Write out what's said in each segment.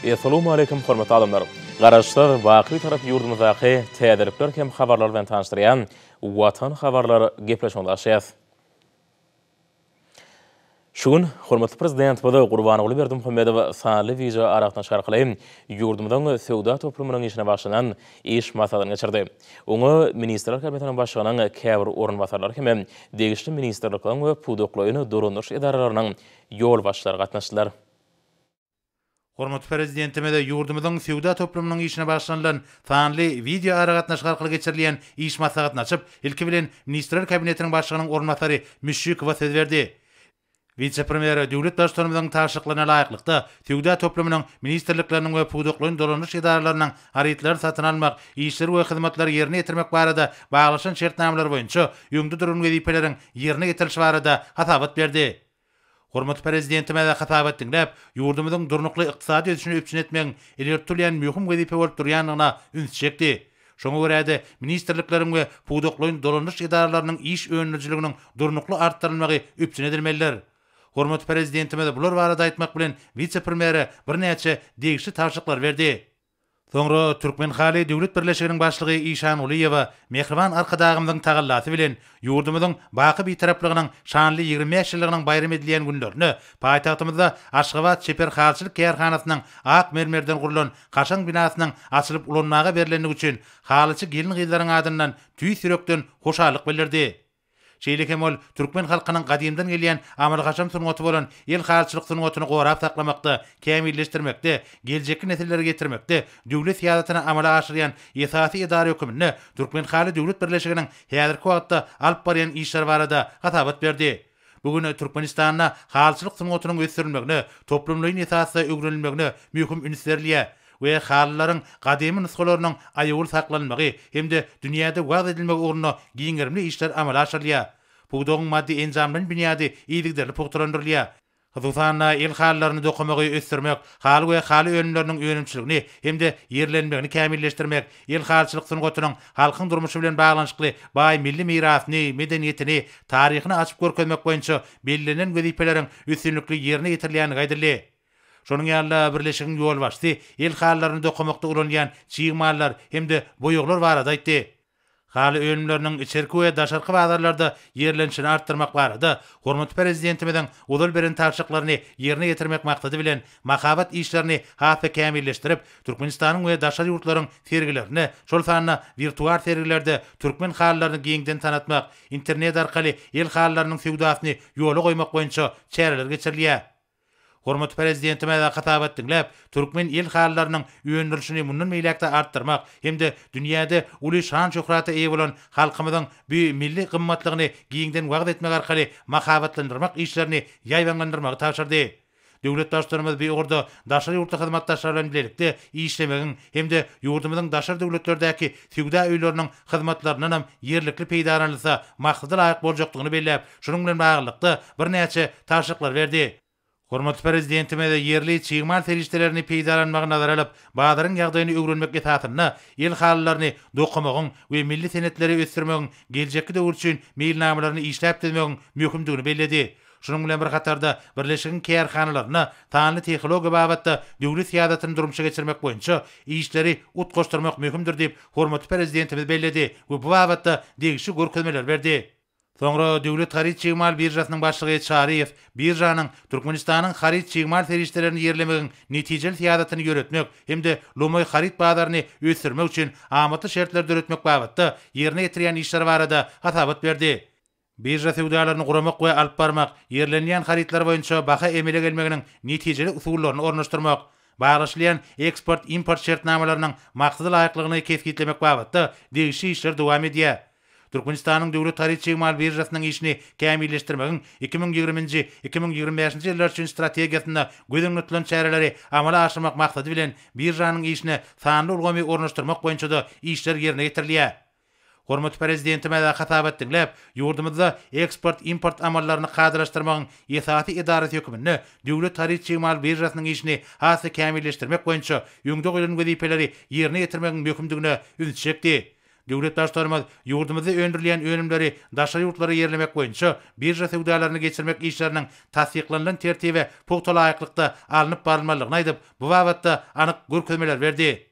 Essalawmaleýkim hormatly adamlar! Garaşsyz, baky Bitarap ýurdumyzdaky täzelikler hem habarlar bilen tanyşdyrýan Watan habarlar gepleşigimizi açýas. Şu gün hormatly Prezidentimiz Gurbanguly Berdimuhamedow sanly wideoaragatnaşyk arkaly ýurdumyzyň söwda toplumynyň işine bagyşlanan iş maslahatyny geçirdi. Oňa Ministrler Kabinetiniň Başlygynyň käbir orunbasarlary hem degişli ministrlikleriň we pudaklaýyn dolandyryş edaralarynyň ýolbaşçylary gatnaşdylar. Hormatly Prezidentimiz ýurdumyzyň söwda toplumynyň işine bagyşlanylan sanly wideoaragatnaşyk arkaly geçirilýän iş maslahatyny açyp, ilki bilen Ministrler Kabinetiniň Başlygynyň orunbasary Müşşikowa söz berdi. Wise-premýer döwlet Baştutanymyzyň tabşyryklaryna laýyklykda, söwda toplumynyň ministrlikleriniň we pudaklaýyn dolandyryş edaralarynyň harytlary satyn almak, işleri we hyzmatlary ýerine ýetirmek barada baglaşan şertnamalary boýunça öňde duran wezipeleriň ýerine ýetirilişi barada hasabat berdi. Hormatly Prezidentimiz hasabat diňläp, ýurdumyzyň durnukly ykdysady ösüşini üpjün etmegiň ileri tutulýan möhüm wezipe bolup durýandygyna ünsi çekdi. Şoňa görä-de, ministrlikleriň we pudaklaýyn dolandyryş edaralarynyň iş öndürijiliginiň durnukly artdyrylmagy üpjün edilmelidir. Hormatly Prezidentimiz bular barada aýtmak bilen, wise-premýere birnäçe degişli tabşyryklary berdi. Soňra Türkmenhaly döwlet birleşiginiň başlygy Işangulyýewa mähriban Arkadagymyzyň tagallasy bilen ýurdumyzyň baky Bitaraplygynyň şanly 25 ýyllygynyň baýram edilýän günlerinde paýtagtymyzda Aşgabat çeper halyçylyk kärhanasynyň ak mermerden gurlan kaşaň binasynyň açylyp ulanmaga berlendigi üçin halyçy gelin-gyzlaryň adyndan tüýs ýürekden hoşallyk bildirdi. Şeýle hem ol türkmen halkynyň gadymdan gelýän amaly-haşam sungaty bolan el halyçylyk sungatyny gorap saklamakda, kämilleşdirmekde, geljekki nesillere ýetirmekde döwlet syýasatyny amala aşyrýan esasy edara höküminde Türkmenhaly döwlet birleşiginiň häzirki wagtda alyp barýan işleri barada hasabat berdi. Bu gün Türkmenistanda halyçylyk sungatynyň ösdürilmegine, toplumlaýyn esasda öwrenilmegine möhüm üns berilýär. We halylaryň gadymy nusgalarynyň aýawly saklanylmagy hem-de dünýäde wagyz edilmegi ugrunda giň gerimli işler amala aşyrylýar. Pudagyň maddy-enjamlaýyn binýady yzygiderli pugtalandyrylýar. Hususan-da, el halylaryny dokamagy ösdürmek, haly we haly önümleriniň önümçiligini hem-de ýerlenmegini kämilleşdirmek, el halyçylyk sungatynyň halkyň durmuşy bilen baglanyşykly baý milli mirasyny, medeniýetini, taryhyny açyp görkezmek boýunça bellenen wezipeleriň üstünlikli ýerine ýetirilýändigi aýdyldy. Şonuň ýaly-da, birleşigiň ýolbaşçysy el halylaryny dokamakda ulanylýan çig mallar hem-de boýaglar barada aýtdy. Haly önümleriniň içerki we daşarky bazarlarda ýerlenişini artdyrmak barada hormatly Prezidentimiziň ozal beren tabşyryklaryny ýerine ýetirmek maksady bilen, mahabat işlerini has-da kämilleşdirip, Türkmenistanyň we daşary ýurtlaryň sergilerinde, şol sanda wirtual sergilerde türkmen halylaryny giňden tanatmak, internet arkaly el halylarynyň söwdasyny ýola goýmak boýunça çäreler geçirilýär. Hormatly Prezidentimiz hasabat diňläp, türkmen el halylarynyň öndürilişini mundan beýläk-de artdyrmak hem-de dünýäde uly şan-şöhrata eýe bolan halkymyzyň bu milli gymmatlygyny giňden wagyz etmek arkaly mahabatlandyrmak işlerini ýaýbaňlandyrmagy tabşyrdy. Döwlet Baştutanymyz bu ugurda daşary ýurtly hyzmatdaşlar bilen bilelikde işlemegiň hem-de ýurdumyzyň daşary döwletlerdäki söwda öýleriniň hyzmatlaryndanam ýerlikli peýdalanylsa maksada laýyk boljakdygyny belläp, Şunuň bilen baglylykda, birnäçe tabşyryklary berdi. Hormatly Prezidentimiz ýerli çig mal serişdelerini peýdalanmagy nazara alyp, bazaryň ýagdaýyny öwrenmek esasynda el halylaryny dokamagyň we milli senetleri ösdürmegiň geljekki döwür üçin meýilnamalaryny işläp düzmegiň möhümdigini belledi. Şunuň bilen bir hatarda, birleşigiň kärhanalarynda sanly tehnologiýa babatda döwlet syýasatyny durmuşa geçirmek boýunça işleri utgaşdyrmak möhümdir diýip, hormatly Prezidentimiz belledi we bu babatda degişli görkezmeleri berdi. Soňra Döwlet haryt-çig mal biržasynyň başlygy Çaryýew biržanyň Türkmenistanyň haryt-çig mal serişdelerini ýerlemegiň netijeli syýasatyny ýöretmek hem-de lomaý haryt bazaryny ösdürmek üçin amatly şertleri döretmek babatda ýerine ýetirýän işleri barada hasabat berdi. Birža söwdalaryny guramak we alyp barmak, ýerlenilýän harytlar boýunça baha emele gelmeginiň netijeli usullaryny ornaşdyrmak, baglaşylýan eksport-import şertnamalarynyň maksada laýyklygyny kesgitlemek babatda degişli işler dowam edýär. Türkmenistanyň Döwlet haryt-çig mal biržasynyň işini kämilleşdirmegiň 2020-nji, 2025-nji ýyllar üçin strategiýasynda göz öňünde tutulan çäreleri amala aşyrmak maksady bilen, biržanyň işine sanly ulgamy ornaşdyrmak boýunça-da işler ýerine ýetirilýär. Hormatly Prezidentimiz hasabat diňläp, ýurdumyzda eksport-import amallaryny kadalaşdyrmagyň esasy edarasy hökmünde Döwlet haryt-çig mal biržasynyň işini has-da kämilleşdirmek boýunça öňde goýlan wezipeleri ýerine ýetirmegiň möhümdigine ünsi çekdi. Döwlet Baştutanymyz ýurdumyzda öndürilýän önümleri daşary ýurtlara ýerlemek boýunça birža söwdalaryny geçirmek işleriniň tassyklanylan tertibe pugta laýyklykda alnyp barylmalydygyny aýdyp, bu babatda anyk görkezmeleri berdi.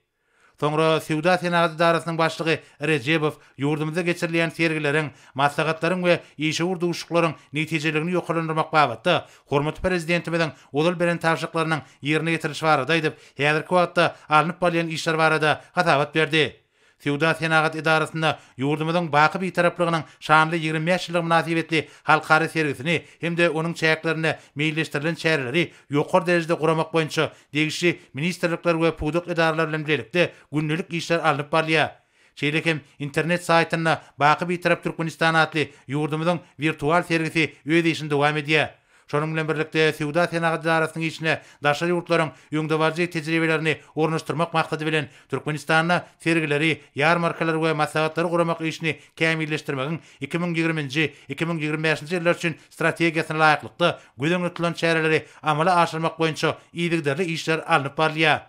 Soňra Söwda-senagat edarasynyň başlygy Rejebow ýurdumyzda geçirilýän sergileriň, maslahatlaryň we işewür duşuşyklaryň netijeligini ýokarlandyrmak babatda hormatly Prezidentimiziň ozal beren tabşyryklarynyň ýerine ýetirilişi barada aýdyp, häzirki wagtda alnyp barylýan işler barada hasabat berdi. Söwda-senagat edarasynda ýurdumyzyň baky Bitaraplygynyň şanly 25 ýyllygy mynasybetli halkara sergisini hem-de onuň çäklerinde meýilleşdirilen çäreleri ýokary derejede guramak boýunça degişli ministrlikler we pudak edaralary bilen bilelikde gündelik işler alnyp barylýar. Şeýle hem internet saýtynda Baky Bitarap Türkmenistan atly ýurdumyzyň wirtual sergisi öz işini dowam edýär. Şonuň bilen birlikde, Söwda-senagat edarasynyň işine daşary ýurtlaryň öňdebaryjy tejribelerini ornaşdyrmak maksady bilen, Türkmenistanda sergileri, ýarmarkalary we maslahatlary guramak işini kämilleşdirmegiň 2020-nji, 2025-nji ýyllar üçin Strategiýasyna laýyklykda göz öňünde tutulan çäreleri amala aşyrmak boýunça yzygiderli işler alnyp barylýar.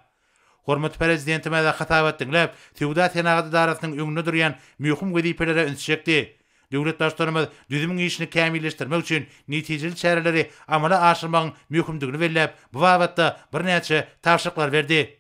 Hormatly Prezidentimiz hasabat diňläp, Söwda-senagat edarasynyň öňünde durýan möhüm wezipelere ünsi çekdi. Döwlet Baştutanymyz düzümiň işini kämilleşdirmek üçin netijeli çäreleri amala aşyrmagyň möhümdigini belläp, bu babatda birnäçe tabşyryklary berdi.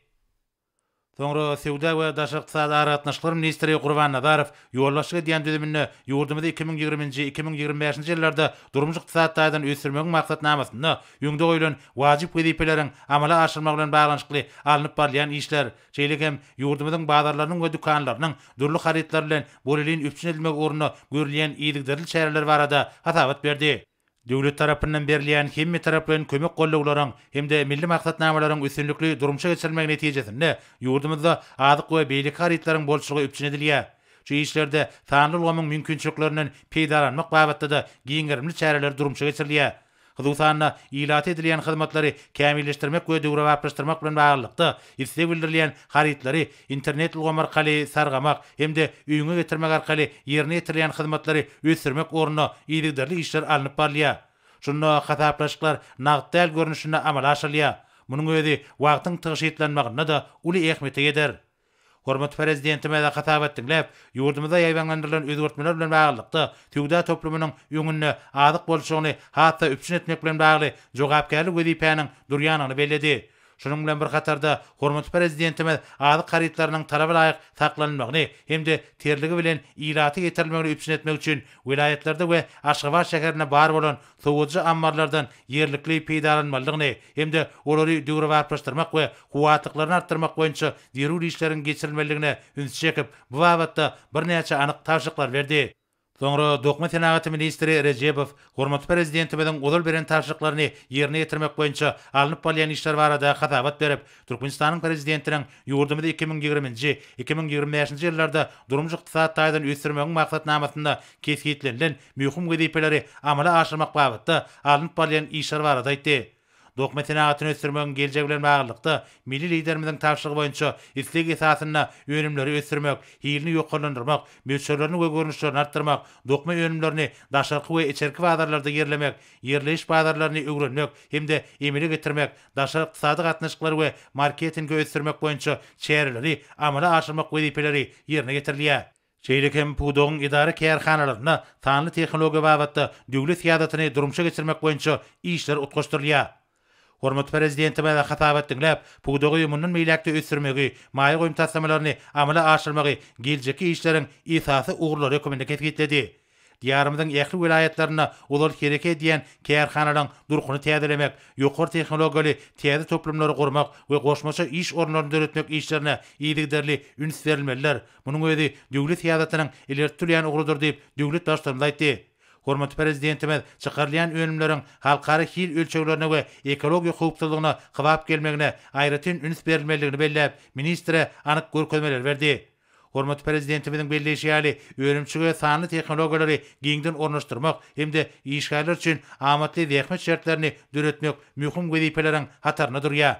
Soňra söwda we daşary ykdysady aragatnaşyklar ministri Gurban Nazarow ýolbaşçylyk edýän düzüminde ýurdumyzy 2020-nji, 2025-nji ýyllarda durmuş-ykdysady taýdan ösdürmegiň maksatnamasynda öňde goýlan wajyp wezipeleriň amala aşyrylmagy bilen baglanyşykly alnyp barylýan işler, şeýle hem ýurdumyzyň bazarlarynyň we dükanlarynyň dürli harytlar bilen bolelin üpjün edilmegi ugrunda görülýän yzygiderli çäreler barada hasabat berdi. Döwlet tarapyndan berilýän hemmetaraplaýyn kömek-gollawlaryň hem-de milli maksatnamalaryň üstünlikli durmuşa geçirilmegi netijesinde ýurdumyzda azyk we beýleki harytlaryň bolçulygy üpjün edilýär. Şu işlerde sanly ulgamyň mümkinçiliklerinden peýdalanmak babatda-da giň gerimli çäreler durmuşa geçirilýär. Hususan-da, ilata edilýän hyzmatlary kämilleşdirmek we döwrebaplaşdyrmak bilen baglylykda, isleg bildirilýän harytlary internet ulgamy arkaly sargamak hem-de öýüňe getirmek arkaly ýerine ýetirilýän hyzmatlary ösdürmek ugrunda yzygiderli işler alnyp barylýar. Şunda hasaplaşyklar nagt däl görnüşinde amala aşyrylýar. Munuň özi wagtyň tygşytlanmagynda-da uly ähmiýete eýedir. Hormatly Prezidentimiz hasabat diňläp, ýurdumyzda ýaýbaňlandyrylan özgertmeler bilen baglylykda, söwda toplumynyň öňünde azyk bolçulygyny has-da üpjün etmek bilen bagly jogapkärli wezipäniň durýandygyny belledi. Şunuň bilen bir hatarda, hormatly Prezidentimiz azyk harytlarynyň talaba laýyk saklanylmagyny hem-de terligi bilen ilata ýetirilmegini üpjün etmek üçin welaýatlarda we Aşgabat şäherinde bar bolan sowadyjy ammarlardan ýerlikli peýdalanmalydygyny hem-de olary döwrebaplaşdyrmak we kuwwatlyklaryny artdyrmak boýunça zerur işleriň geçirilmelidigine ünsi çekip, bu babatda birnäçe anyk tabşyryklary berdi. Soňra dokma senagaty ministri Rejebow hormatly Prezidentimiziň ozal beren tabşyryklaryny ýerine ýetirmek boýunça alnyp barylýan işler barada hasabat berip, Türkmenistanyň Prezidentiniň ýurdumyzy 2020-nji, 2025-nji ýyllarda durmuş-ykdysady taýdan ösdürmegiň maksatnamasynda kesgitlenilen möhüm wezipeleri amala aşyrmak babatda alnyp barylýan işler barada aýtdy. Dokma senagatyny ösdürmegiň geljegi bilen baglylykda, milli Liderimiziň tabşyrygy boýunça isleg esasynda önümleri ösdürmek, hilini ýokarlandyrmak, möçberlerini we görnüşlerini artdyrmak, dokma önümlerini daşarky we içerki bazarlarda ýerlemek, ýerleýiş bazarlaryny öwrenmek hem-de emele getirmek, daşary ykdysady gatnaşyklary we marketingi ösdürmek boýunça çäreleri amala aşyrmak wezipeleri ýerine ýetirilýär. Şeýle hem pudagyň edara-kärhanalarynda sanly tehnologiýa babatda döwlet syýasatyny durmuşa geçirmek boýunça işler utgaşdyrylýar. Hormatly Prezidentimiz hasabat diňläp, pudagy mundan beýläk-de ösdürmegi, maýa goýum taslamalaryny amala aşyrmagy geljekki işleriň esasy ugurlary hökmünde kesgitledi. Diýarymyzyň ähli welaýatlarynda ozal hereket edýän kärhanalaryň durkuny täzelemek, ýokary tehnologiýaly täze toplumlary gurmak we goşmaça iş orunlaryny döretmek işlerine yzygiderli üns berilmelidir. Munuň özi döwlet syýasatynyň ileri tutulýan ugrudyr diýip, döwlet Baştutanymyz aýtdy. Hormatly Prezidentimiz çykarylýan önümleriň halkara hil ölçeglerine we ekologiýa howpsuzlygyna kybap gelmegine aýratyn üns berilmelidigini belläp, ministre anyk görkezmeleri berdi. Hormatly Prezidentimiziň belleýşi ýaly, önümçilige sanly tehnologiýalary giňden ornaşdyrmak hem-de işgärler üçin amatly zähmet şertlerini döretmek möhüm wezipeleriň hatarynda durýar.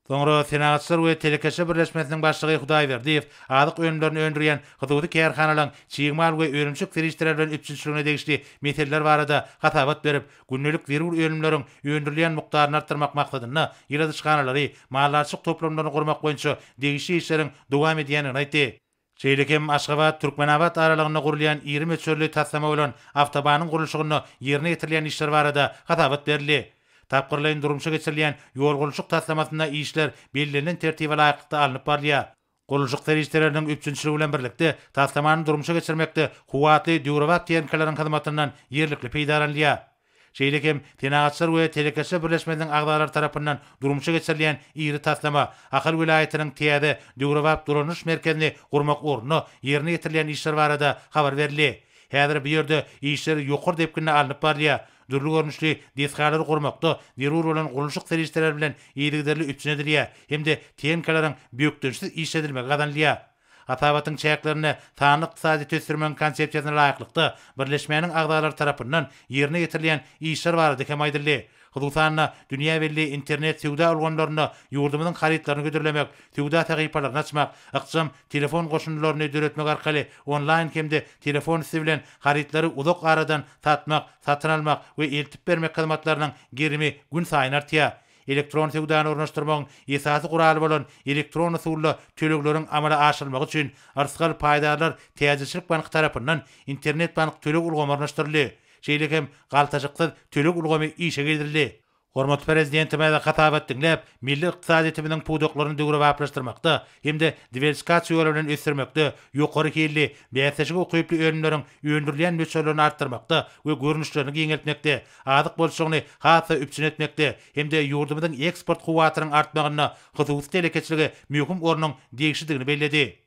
Soňra Senagatçylar we telekeçiler birleşmesiniň başlygy Hudaýberdiýew azyk önümlerini öndürýän hususy kärhanalaryň çig mal we önümçilik serişdeleri bilen üpjünçiligine degişli meseleler barada hasabat berip, gündelik zerur önümleriň öndürilýän mukdaryny artdyrmak maksadynda ýyladyşhanalary, maldarçylyk toplumlaryny gurmak boýunça degişli işleriň dowam edýändigini aýtdy. Şeýle hem Aşgabat, Türkmenabat aralygynda gurulýan iri möçberli taslama bolan awtobanyň gurluşygynda ýerine ýetirilýän işler barada hasabat berildi. Tapgyrlaýyn durmuşa geçirilýän ýolgurluşyk taslamasynda işler bellenilen tertibe laýyklykda alnyp barylýar. Gurluşyk serişdeleriniň üpjünçiligi bilen birlikde, taslamany durmuşa geçirmekde kuwwatly döwrebap tehnikalaryň hyzmatyndan ýerlikli peýdalanylýar. Şeýle hem Senagatçylar we telekeçiler birleşmesiniň agzalary tarapyndan durmuşa geçirilýän iri taslama, Ahal welaýatynyň täze, döwrebap dolandyryş merkezini gurmak ugrunda ýerine ýetirilýän işler barada habar berildi. Häzir bu ýerde işler ýokary depginde alnyp barylýar. Dürli görnüşli desgalary gurmakda zerur bolan gurluşyk serişdeleri bilen yzygiderli üpjün edilýär hem-de tehnikalaryň bökdençsiz işledilmegi gazanylýar. Hasabatyň çäklerinde sanly ykdysadyýeti ösdürmegiň konsepsiýasyna laýyklykda, birleşmäniň agzalary tarapyndan ýerine ýetirilýän işler barada hem aýdyldy. Hususan-da, dünýä belli internet söwda ulgamlarynda ýurdumyzyň harytlaryny hödürlemek, söwda sahypalaryny açmak, ykjam telefon goşundylaryny döretmek arkaly onlaýn hem-de telefon üsti bilen harytlary uzak aradan satmak, satyn almak we eltip bermek hyzmatlarynyň gerimi günsaýyn artýar. Elektron söwdany ornaşdyrmagyň esasy guraly bolan elektron usulda tölegleriň amala aşyrylmagy üçin Rysgal paýdarlar täjirçilik banky tarapyndan internet-bank töleg ulgamy ornaşdyryldy. Şeýle hem galtaşyksyz töleg ulgamy işe girizildi. Hormatly Prezidentimiz hasabat diňläp, milli ykdysadyýetimiziň pudaklaryny döwrebaplaşdyrmakda hem-de diwersifikasiýa ýoly bilen ösdürmekde, ýokary hilli, bäsleşige ukyply önümleriň öndürilýän möçberlerini artdyrmakda we görnüşlerini giňeltmekde, azyk bolçulygyny has-da üpjün etmekde hem-de ýurdumyzyň eksport kuwwatynyň artmagynda hususy telekeçilige möhüm ornuň degişlidigini belledi.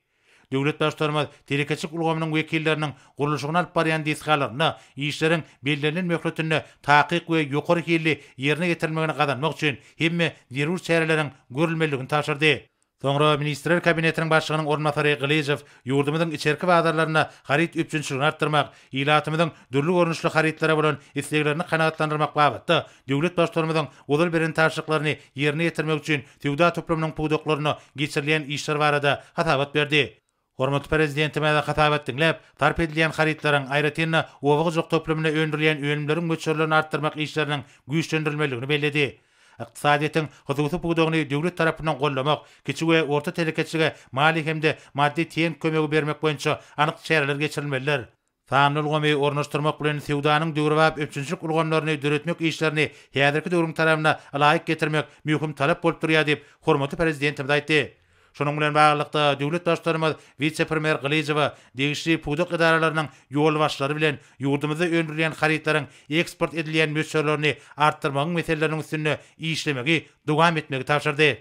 Döwlet Baştutanymyz telekeçilik ulgamynyň wekilleriniň gurluşygyny alyp barýan desgalarynda işleriň bellenilen möhletinde takyk we ýokary hilli ýerine ýetirilmegini gazanmak üçin hemme zerur çäreleriň görülmelidigini tabşyrdy. Soňra Ministrler Kabinetiniň Başlygynyň orunbasary Gylyjow ýurdumyzyň içerki bazarlarynda haryt üpjünçiligini artdyrmak, ilatymyzyň dürli görnüşli harytlara bolan isleglerini kanagatlandyrmak babatda döwlet Baştutanymyzyň ozal beren tabşyryklaryny ýerine ýetirmek üçin söwda toplumynyň pudaklarynda geçirilýän işler barada hasabat berdi. Hormatly Prezidentimiz hasabat diňläp, sarp edilýän harytlaryň, aýratyn-da, oba hojalyk toplumynda öndürilýän önümleriň möçberlerini artdyrmak işleriniň güýçlendirilmelidigini belledi. Ykdysadyýetiň hususy pudagyny döwlet tarapyndan goldamak, kiçi we orta telekeçilige maliýe hem-de maddy-tehniki kömegi bermek boýunça anyk çäreler geçirilmelidir. Sanly ulgamy ornaşdyrmak bilen söwdanyň döwrebap üpjünçilik ulgamlaryny döretmek işlerini häzirki döwrüň talabyna ylaýyk getirmek möhüm talap bolup durýar diýip, hormatly Prezidentimiz aýtdy. Şunuň bilen baglylykda, döwlet Baştutanymyz wise-premýer Gylyjowa degişli pudak edaralarynyň ýolbaşçylary bilen ýurdumyzda öndürilýän harytlaryň eksport edilýän möçberlerini artdyrmagyň meseleleriniň üstünde işlemegi dowam etmegi tabşyrdy.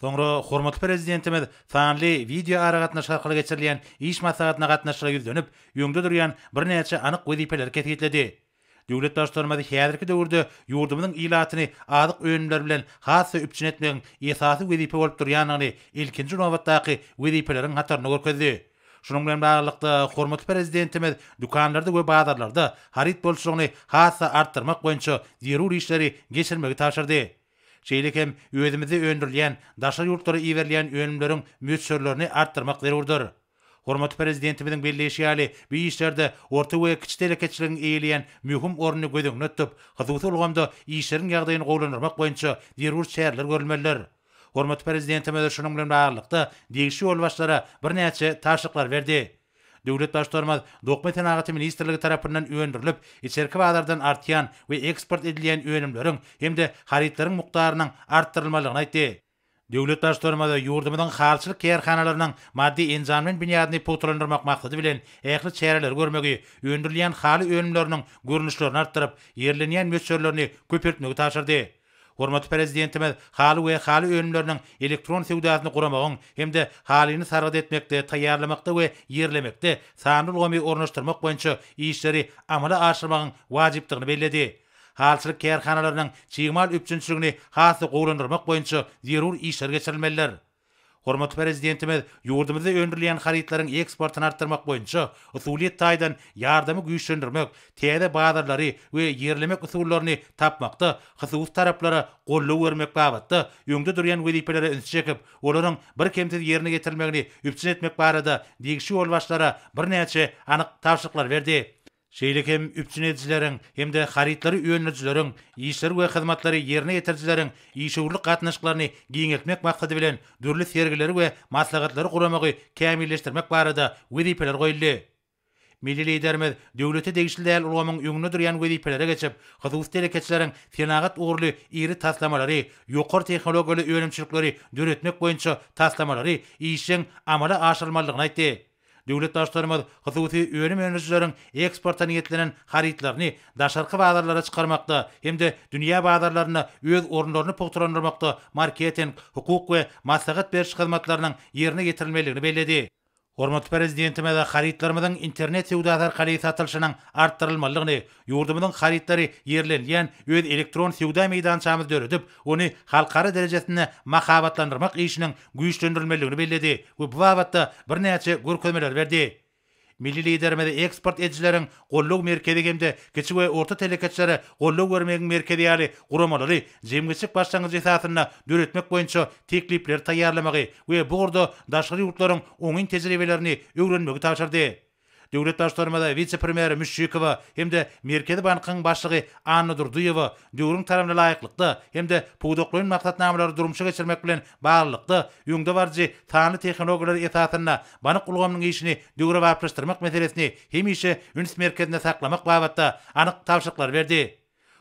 Soňra hormatly Prezidentimiz sanly wideoaragatnaşyk arkaly geçirilýän iş maslahatyna gatnaşyjylara ýüzlenip, öňde durýan birnäçe anyk wezipeleri kesgitledi. Döwlet Baştutanymyz häzirki döwürde ýurdumyzyň ilatyny azyk önümleri bilen has-da üpjün etmegiň esasy wezipe bolup durýandygyny ilkinji nobatdaky wezipeleriň hatarynda görkezdi. Şunuň bilen baglylykda, hormatly Prezidentimiz dükanlarda we bazarlarda haryt bolçulygyny has-da artdyrmak boýunça zerur işleri geçirmegi tabşyrdy. Şeýle hem özümizde öndürilýän, daşary ýurtlara iberilýän önümleriň möçberlerini artdyrmak zerurdyr. Hormatly Prezidentimiziň belleýşi ýaly, bu işlerde orta we kiçi telekeçiligiň eýeleýän möhüm ornuny göz öňünde tutup, hususy ulgamda işleriň ýagdaýyny gowulandyrmak boýunça zerur çäreler görülmelidir. Hormatly Prezidentimiz şunuň bilen baglylykda, degişli ýolbaşçylara birnäçe tabşyryklary berdi. Döwlet Baştutanymyz Dokma senagaty ministrligi tarapyndan öndürilip, içerki bazardan artýan we eksport edilýän önümleriň hem-de harytlaryň mukdarynyň artdyrylmalydygyny aýtdy. Döwlet Baştutanymyz ýurdumyzyň halyçylyk kärhanalarynyň maddy-enjamlaýyn binýadyny pugtalandyrmak maksady bilen ähli çäreleri görmegi, öndürilýän haly önümleriniň görnüşlerini artdyryp, ýerlenýän möçberlerini köpeltmegi tabşyrdy. Hormatly Prezidentimiz haly we haly önümleriniň elektron söwdasyny guramagyň hem-de halyny sargyt etmekde, taýýarlamakda we ýerlemekde sanly ulgamy ornaşdyrmak boýunça işleri amala aşyrmagyň wajypdygyny belledi. Halyçylyk kärhanalarynyň çig mal üpjünçiligini has-da gowulandyrmak boýunça zerur işler geçirilmelidir. Hormatly Prezidentimiz ýurdumyzda öndürilýän harytlaryň eksportyny artdyrmak boýunça usulyýet taýdan ýardamy güýçlendirmek, täze bazarlary we ýerlemek usullaryny tapmakda hususy taraplara goldaw bermek babatda öňde durýan wezipelere ünsi çekip, olaryň birkemsiz ýerine ýetirilmegini üpjün etmek barada degişli ýolbaşçylara birnäçe anyk tabşyryklary berdi. Şeýle hem üpjün edijileriň hem-de harytlary öndürijileriň, işleri we hyzmatlary ýerine ýetirijileriň işewürlik gatnaşyklaryny giňeltmek maksady bilen dürli sergileri we maslahatlary guramagy kämilleşdirmek barada wezipeler goýuldy. Milli Liderimiz döwlete degişli däl ulgamyň öňünde durýan wezipelere geçip, hususy telekeçileriň senagat ugurly iri taslamalary, ýokary tehnologiýaly önümçilikleri döretmek boýunça taslamalary işjeň amala aşyrylmalydygyny aýtdy. Döwlet Baştutanymyz hususy önüm öndürijileriň eksporta niýetlenen harytlaryny daşarky bazarlara çykarmakda hem-de dünýä bazarlarynda öz orunlaryny pugtalandyrmakda marketing, hukuk we maslahat beriş hyzmatlarynyň ýerine ýetirilmelidigini belledi. Hormatly Prezidentimiz harytlarymyzyň internet söwdasy arkaly satylyşynyň artdyrylmalydygyny, ýurdumyzyň harytlary ýerlenilýän öz elektron söwda meýdançamyzy döredip, ony halkara derejesinde mahabatlandyrmak işiniň güýçlendirilmelidigini belledi we bu babatda birnäçe görkezmeleri berdi. Milli Liderimiz eksport edijileriň goldaw merkezi hem-de kiçi we orta telekeçilere goldaw bermegiň merkezi ýaly guramalary jemgyýetçilik başlangyjy esasynda döretmek boýunça teklipleri taýýarlamagy we bu ugurda daşary ýurtlaryň oňyn tejribelerini öwrenmegi tabşyrdy. Döwlet Baştutanymyz wise-premýer Müşşikowa hem-de Merkezi bankyň başlygy Anna Durdyýewa döwrüň talabyna laýyklykda hem-de pudaklaýyn maksatnamalary durmuşa geçirmek bilen baglylykda, öňdebaryjy sanly tehnologiýalar esasynda bank ulgamynyň işini döwrebaplaşdyrmak meselesini hemişe üns merkezinde saklamak babatda anyk tabşyryklary berdi.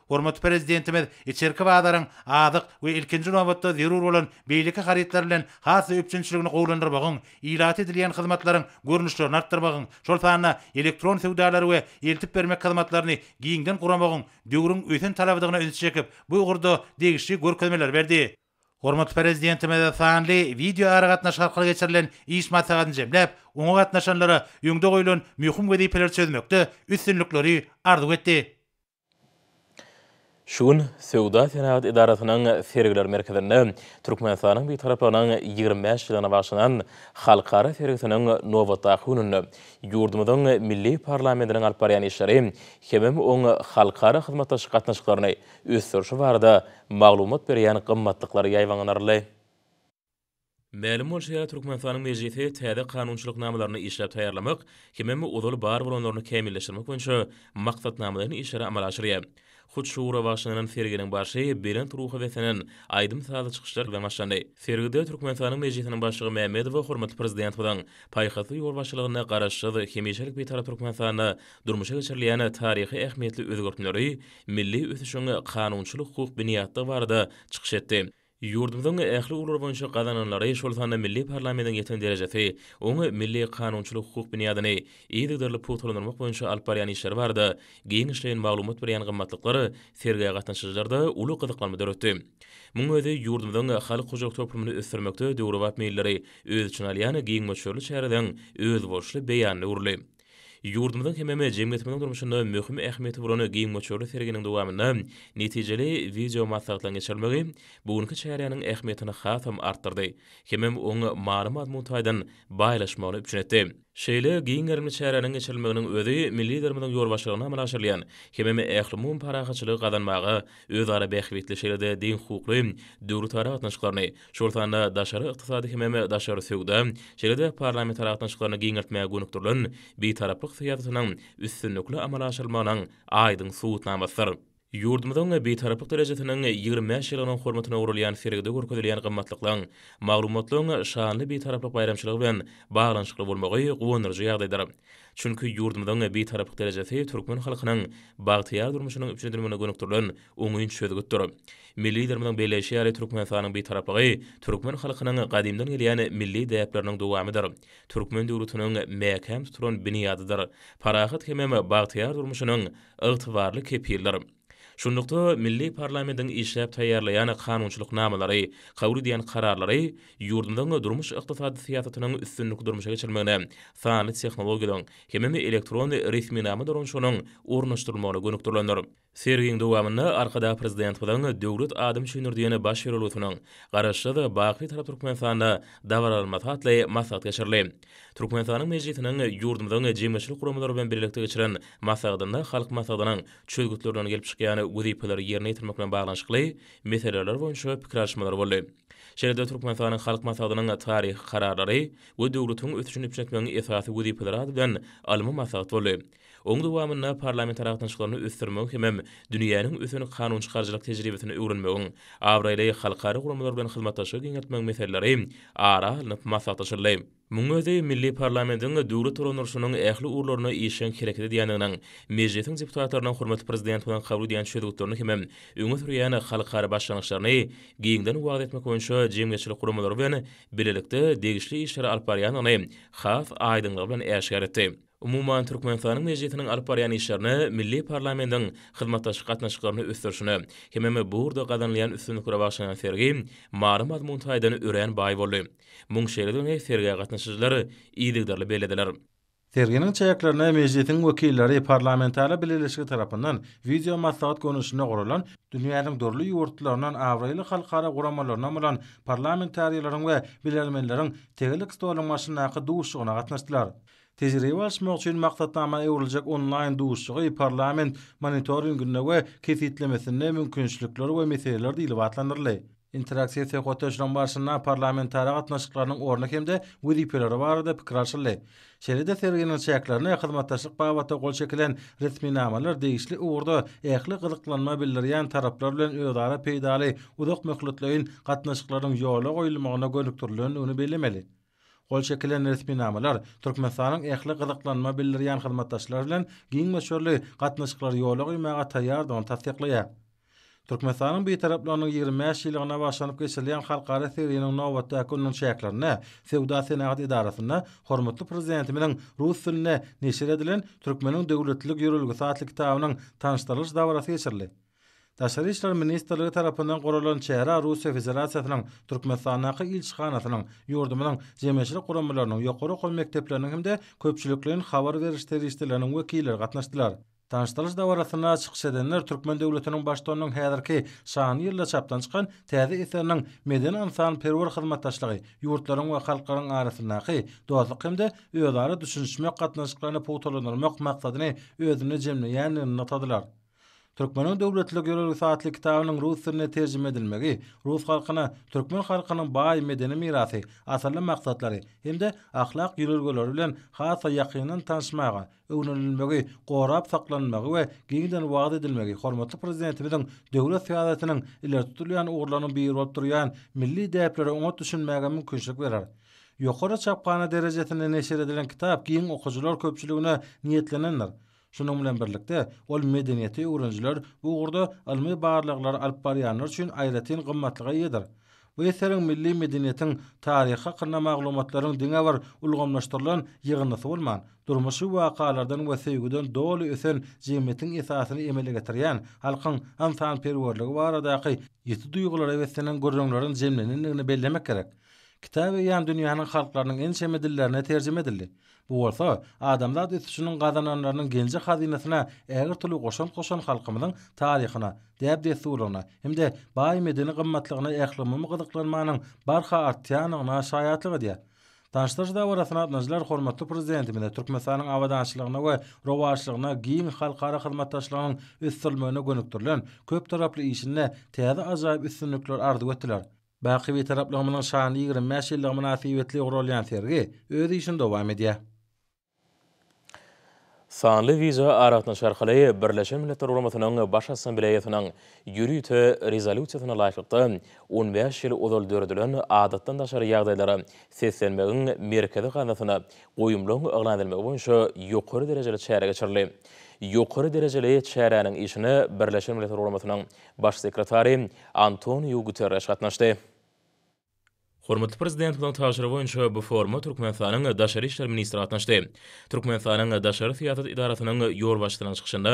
Hormatly Prezidentimiz içerki bazaryň azyk we ilkinji nobatda zerur bolan beýleki harytlar bilen has-da üpjünçiligini gowulandyrmagyň, ilata edilýän hyzmatlaryň görnüşlerini artdyrmagyň, şol sanda elektron söwdalary we eltip bermek hyzmatlaryny giňden guramagyň döwrüň ösen talabydygyna ünsi çekip, bu ugurda degişli görkezmeleri berdi. Hormatly Prezidentimiz sanly wideoaragatnaşyk arkaly geçirilen iş maslahatyny jemläp, oňa gatnaşanlara öňde goýlan möhüm wezipeleri çözmekde üstünlikleri arzuw etdi. Şu gün Söwda-senagat edarasynyň sergiler merkezinde Türkmenistanyň Bitaraplygynyň 25 ýyllygyna bagyşlanan halkara sergisiniň nobatdaky gününde ýurdumyzyň milli parlamentiniň alyp barýan işleri hemem oň halkara hyzmatdaşlyk gatnaşyklaryny ösdürişi barada maglumat berýän gymmatlyklar ýaýbaňlandyryldy. Mälim bolşy ýaly, Türkmenistanyň Mejlisi täze kanunçylyk namalaryny işläp taýýarlamak hemem ozal bar bolanlaryny kämilleşdirmek boýunça maksatnamalaýyn işleri amala aşyrýar. Hut şu ugra bagyşlanan serginiň barşy belent ruha beslenen aýdym-sazly çykyşlar bilen başlandy. Sergide Türkmenistanyň Mejlisiniň Başlygy Mämmedowa hormatly Prezidentimiziň paýhasly ýolbaşçylygynda Garaşsyz, hemişelik Bitarap Türkmenistanda durmuşa geçirilýän taryhy ähmiýetli özgertmeleri, milli ösüşiň kanunçylyk-hukuk binýatlygy barada çykyş etdi. Ýurdumyzyň ähli ugurlar boýunça gazananlary, şol sanda milli parlamentiň ýeten derejesi, oň milli kanunçylyk-hukuk binýadyny yzygiderli pugtalandyrmak boýunça alyp barýan işleri barada giňişleýin maglumat berýän gymmatlyklar sergä gatnaşyjylarda uly gyzyklanma döretdi. Munuň özi ýurdumyzyň halk hojalyk toplumyny ösdürmekde döwrebap meýilleri öz içine alýan giň möçberli çäreleriň özboluşly beýanyna öwrüldi. Ýurdumyzyň hemem jemgyýetimiziň durmuşynda möhüm ähmiýeti bolan giň möçberli serginiň dowamynda netijeli wideomaslahatlaryň geçirilmegi bu günki çäräniň ähmiýetini hasam artdyrdy hemem oň many-mazmun taýdan baýlaşmagyny üpjün etdi. Şeýle giň gerimli çäräniň geçirilmeginiň özi milli Liderimiziň ýolbaşçylygynda amala aşyrylýan hemem ählumumy parahatçylygy gazanmaga, özara bähbitli şeýle-de deňhukukly döwletara gatnaşyklaryny, şol sanda daşary ykdysady hemem daşary söwda, şeýle-de parlamentara gatnaşyklaryny giňeltmäge gönükdirilen Bitaraplyk syýasatynyň üstünlikli amala aşyrylmagynyň aýdyň subutnamasydyr. Ýurdumyzyň Bitaraplyk derejesiniň 25 ýyllygynyň hormatyna guralýan sergide görkezilýän gymmatlyklaryň, maglumatlaryň şanly Bitaraplyk baýramçylygy bilen baglanyşykly bolmagy guwandyryjy ýagdaýdyr. Çünki ýurdumyzyň Bitaraplyk derejesi türkmen halkynyň bagtyýar durmuşynyň üpjün edilmegine gönükdirilen oňyn çözgütdir. Milli Liderimiziň belleýşi ýaly, Türkmenistanyň Bitaraplygy türkmen halkynyň gadymdan gelýän milli däpleriniň dowamydyr, türkmen döwletiniň mäkäm tutulan binýadydyr, parahat hemem bagtyýar durmuşynyň ygtybarly kepilidir. Şunlukda, milli parlamentiň işläp taýýarlaýan kanunçylyk namalary, kabul edýän kararlary ýurdumyzyň durmuş-ykdysady syýasatynyň üstünlikli durmuşa geçirilmegine, sanly tehnologiýalaryň hemem elektron resminama dolanyşygynyň ornaşdyrylmagyna gönükdirilendir. Sergiň dowamynda Arkadag Prezidentimiziň Döwlet adam üçindir diýen baş ýörelgesiniň Garaşsyz, baky Bitarap Türkmenistanda dabaralanmasy atly maslahat geçirildi. Türkmenistanyň Mejlisiniň ýurdumyzyň jemgyýetçilik guramalary bilen birlikde geçiren maslahatynda Halk Maslahatynyň çözgütlerinden gelip çykýan wezipeleri ýerine ýetirmek bilen baglanyşykly meseleler boýunça pikir alyşmalar boldy. Şeýle-de Türkmenistanyň Halk Maslahatynyň taryhy kararlary we döwletiň ösüşini üpjün etmegiň esasy wezipeleri ady bilen ylmy maslahat boldy. Oň dowamynda parlamentara gatnaşyklaryny ösdürmegiň hemem dünýäniň ösen kanunçykaryjylyk tejribesini öwrenmegiň, abraýly halkara guramalar bilen hyzmatdaşlygy giňeltmegiň meseleleri ara alnyp maslahatlaşyldy. Munuň özi milli parlamentiň döwlet dolandyryşynyň ähli ugurlarynda işjeň hereket edýändiginiň, Mejlisiň deputatlarynyň hormatly Prezidentimiziň kabul edýän çözgütlerini hemem öňe sürýän halkara başlangyçlaryny giňden wagyz etmek boýunça jemgyýetçilik guramalary bilen bilelikde degişli işleri alyp barýandygyny has aýdyňlygy bilen äşgär etdi. Umuman, Türkmenistanyň Mejlisiniň alyp barýan işlerine milli parlamentiň hyzmatdaşlyk gatnaşyklaryny ösdürişine hemem bu ugurda gazanylýan üstünliklere bagyşlanan sergi many-mazmun taýdan örän baý boldy. Muň şeýledigini sergä gatnaşyjylar yzygiderli bellediler. Serginiň çäklerinde Mejlisiň wekilleri Parlamentara Bileleşigi tarapyndan wideomaslahat görnüşinde guralan dünýäniň dürli ýurtlaryndan abraýly halkara guramalaryndan bolan parlamentariýleriň we bilermenleriň tegelek stoluň başyndaky duşuşygyna gatnaşdylar. Tejribe alyşmak üçin maksatnama öwrüljek onlaýn duşuşygy parlament monitoringinde we kesgitlemesinde mümkinçilikler we meseleler diýlip atlandyryldy. Interaktiw söhbetdeşligiň barşynda parlamentara gatnaşyklarynyň orny hem-de wezipeleri barada pikir alşyldy. Şeýle-de serginiň çäklerinde hyzmatdaşlyk babatda gol çekilen resminamalar degişli ugurda ähli gyzyklanma bildirýän taraplar bilen özara peýdaly uzak möhletleýin gatnaşyklaryň ýola goýulmagyna gönükdirilendigini bellemeli. Gol çekilen resminamalar Türkmenistanyň ähli gyzyklanma bildirýän hyzmatdaşlar bilen giň möçberli gatnaşyklary ýola goýmaga taýýardygyny tassyklaýar. Türkmenistanyň Bitaraplygynyň 25 ýyllygyna bagyşlanyp geçirilýän halkara serginiň nobatdaky gününiň çäklerinde Söwda-senagat edarasynda hormatly Prezidentimiziň rus dilinde neşir edilen Türkmeniň döwletlilik ýörelgesi atly kitabynyň tanyşdyrylyş dabarasy geçirildi. Daşary işler ministrligi tarapyndan guralan çärä Russiýa Federasiýasynyň Türkmenistandaky ilçihanasynyň, ýurdumyzyň jemgyýetçilik guramalarynyň, ýokary okuw mekdepleriniň hem-de köpçülikleýin habar beriş serişdeleriniň wekilleri gatnaşdylar. Tanyşdyrylyş dabarasynda çykyş edenler türkmen döwletiniň Baştutanynyň häzirki şanly ýylda çapdan çykan täze eseriniň medeni-ynsanperwer hyzmatdaşlygy, ýurtlaryň we halklaryň arasyndaky dostluk hem-de özara düşünişmek gatnaşyklaryny pugtalandyrmak maksadyny özünde jemleýändigini nygtadylar. Türkmeniň döwletlilik ýörelgesi atly kitabynyň rus diline terjime edilmegi rus halkyna türkmen halkynyň baý medeni mirasy, asylly maksatlary hem-de ahlak ýörelgeleri bilen has-da ýakyndan tanyşmaga, öwrenilmegi, gorap saklanmagy we giňden wagyz edilmegi hormatly Prezidentimiziň döwlet syýasatynyň ileri tutulýan ugurlarynyň biri bolup durýan milli däplere oňat düşünmäge mümkinçilik berer. Ýokary çaphana derejesinde neşir edilen kitap giň okyjylar köpçüligine niýetlenendir. Şunuň bilen birlikde, ol medeniýeti öwrenijiler, bu ugurda ylmy barlaglary alyp barýanlar üçin aýratyn gymmatlyga eýedir. Bu eseriň milli medeniýetiň taryhy hakynda maglumatlaryň diňe bir ulgamlaşdyrylan ýygyndysy bolman, durmuşy wakalardan we söýgüden doly ösen jemgyýetiň esasyny emele getirýän halkyň ynsanperwerligi baradaky ýiti duýgulara beslenen gürrüňleriň jemlenendigini bellemek gerek. Kitap eýýäm dünýäniň halklarynyň ençeme dillerine terjime edildi. Bu bolsa, adamzat ösüşiniň gazananlarynyň genji-hazynasyna ägirt uly goşant goşan halkymyzyň taryhyna, däp-dessurlaryna hem-de baý medeni gymmatlygyna ählumumy gyzyklanmanyň barha artýandygyna şaýatlyk edýär. Tanyşdyryş dabarasyna gatnaşyjylar hormatly Prezidentimize Türkmenistanyň abadançylygyna we rowaçlygyna giň halkara hyzmatdaşlygynyň ösdürilmegine gönükdirilen köptaraply işinde täze ajaýyp üstünlikleri arzuw etdiler. Baky Bitaraplygymyzyň şanly 25 ýyllygy mynasybetli guralýan sergi öz işini dowam edýär. Sanly wideo aragatnaşyk arkaly Birleşen Milletler Guramasynyň Baş Assambleýasynyň ýörite Rezolýusiýasyna laýyklykda, on bäş ýyl ozal döredilen Adatdan daşary ýagdaýlara seslenmegiň merkezi gaznasyna goýumlaryň yglan edilmegi boýunça ýokary derejeli çäre geçirildi. Ýokary derejeli çäräniň işine Birleşen Milletler Guramasynyň Baş sekretary Antoniu Guterreş gatnaşdy. Hormatly Prezidentimiziň tabşyrygy boýunça bu foruma Türkmenistanyň daşary işler ministri gatnaşdy. Türkmenistanyň daşary syýasat edarasynyň ýolbaşçysynyň çykyşynda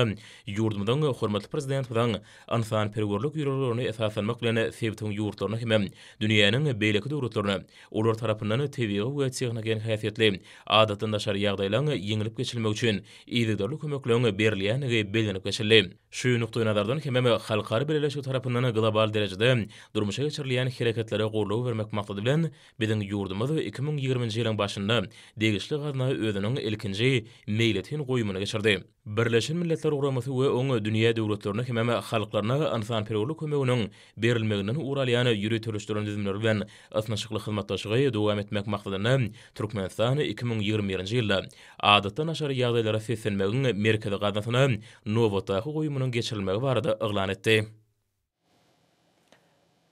ýurdumyzyň hormatly Prezidentimiziň ynsanperwerlik ýörelgelerine esaslanmak bilen sebitiň ýurtlaryna hem dünýäniň beýleki döwletlerine olar tarapyndan tebigy we tehnogen häsiýetli adatdan daşary ýagdaýlaryň ýeňlip geçilmegi üçin yzygiderli kömekleň berilýändigi bellenip geçildi. Şu nukdaýnazardan hemem halkara bileleşigi tarapyndan global derejede durmuşa geçirilýän hereketlere goldaw bermek maksady. maksady bilen, biziň ýurdumyz 2020-nji ýylyň başynda degişli gazna özüniň ilkinji meýletin goýumyny geçirdi. Birleşen Milletler Guramasy we oň dünýä döwletlerine hemem halklaryna ynsanperwerlik kömeginiň berilmeginden ugur alýan ýöriteleşdirilen düzümleri bilen ysnyşykly hyzmatdaşlygy dowam etmek maksadynda Türkmenistan 2021-nji ýylda Adatdan daşary ýagdaýlara seslenmegiň merkezi gaznasyna nobatdaky goýumynyň geçirilmegi barada yglan etdi.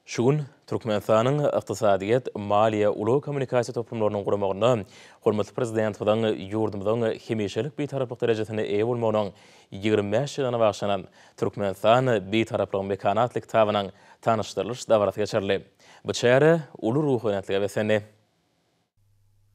Şu gün Türkmenistanyň Ykdysadyýet, maliýe, ulag-kommunikasiýa toplumlarynyň guramagynda hormatly Prezidentimiziň ýurdumyzyň hemişelik Bitaraplyk derejesine eýe bolmagynyň 25 ýyllygyna bagyşlanan Türkmenistan, Bitaraplygyň mekany atly kitabynyň tanyşdyrylyş dabarasy geçirildi. Bu çäre uly ruhubelentlige beslendi.